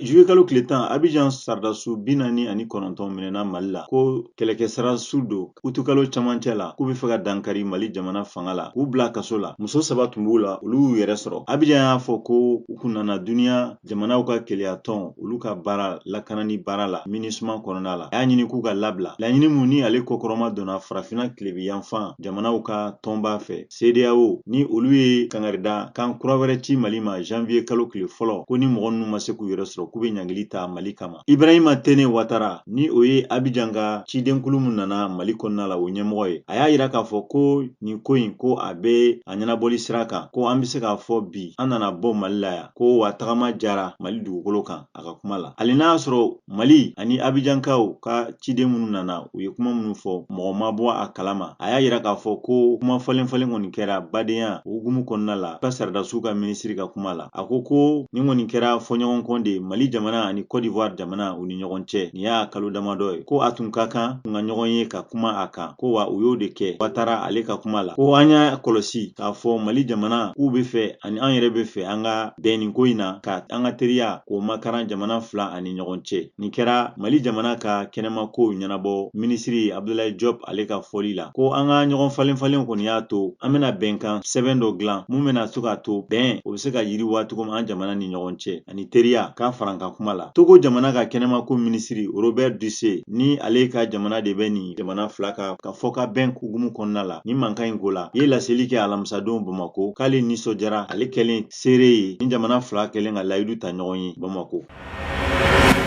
Juillet kalo tile 10, Abijan sɔrɔdasiw 49 minɛna Mali la ko kɛlɛkɛ sɔrɔdasiw don utukalo camancɛ la, k'u bɛ fɛ ka dankari Mali jamana fanga la, k'u bila kaso la. Muso saba tun b'u la, olu y'u yɛrɛ sɔrɔ. Abijan y'a fɔ ko u kun nana duniya jamanaw ka keleyatɔn olu ka baara lakanani baara la MINUSMA kɔnɔna la. A y'a ɲini k'u ka labila. Laɲini mun ni ale kɔkɔrɔma donna farafinna tilebi yanfan jamanaw ka tɔnba fɛ, CEDEAO, ni olu ye kangarida kan kura wɛrɛ ci Mali ma janvier kalo tile fɔlɔ, ko ni mɔgɔ ninnu ma se k'u yɛrɛ sɔrɔ, k'u bɛ ɲangili ta Mali kama. Ibrahima Tene Watara, ni o ye Abijan ka cidenkulu min nana Mali kɔnɔna la, o ɲɛmɔgɔ ye, a y'a yira k'a fɔ ko nin ko in, ko a bɛ a ɲɛnabɔli sira kan, ko an bɛ se k'a fɔ bi an nana bɔ Mali la yan, ko wa tagama jara Mali dugukolo kan. A ka kuma la, hali n'a y'a sɔrɔ Mali ani Abijankaw ka ciden minnu nana, u ye kuma minnu fɔ, mɔgɔ ma bɔ a kalama. A y'a yira k'a fɔ ko kuma falen falen kɔni kɛra badenya hukumu kɔnɔna la ka sɔrɔdasiw ka minisiri ka kuma la. A ko ko nin kɔni kɛra fɔɲɔgɔnkɔ de ye Mali jamana ani Côte d'Ivoire jamana u ni ɲɔgɔn cɛ. Nin y'a kalo damadɔ ye ko a tun ka kan ka ɲɔgɔn ye ka kuma a kan, ko wa u y'o de kɛ. Watara ale ka kuma la ko an y'a kɔlɔsi k'a fɔ Mali jamana k'u bɛ fɛ ani an yɛrɛ bɛ fɛ an ka bɛn nin ko in na, ka an ka teriya k'o makaran jamana fila ani ɲɔgɔn cɛ. Nin kɛra Mali jamana ka kɛnɛma kow ɲɛnabɔ minisiri Abdoulaye Diop ale ka fɔli la, ko an ka ɲɔgɔn falen falen kɔni y'a to an bɛna bɛnkan sɛbɛn dɔ dilan mun bɛna se k'a to bɛn o bɛ se ka yiriwa cogo min an jamana ni ɲɔgɔn cɛ ani teriya k'a farankan kuma la. Togo jamana ka kɛnɛma ko minisiri Robert Dussey, ni ale ka jamana de bɛ nin jamana fila ka fɔ ka bɛn hukumu kɔnɔna la nin mankan in ko la, ye laseli kɛ alamisadon Bamakɔ, k'ale nisɔndiyara ale kɛlen seere ye nin jamana fila kɛlen ka layidu ta ɲɔgɔn ye Bamakɔ.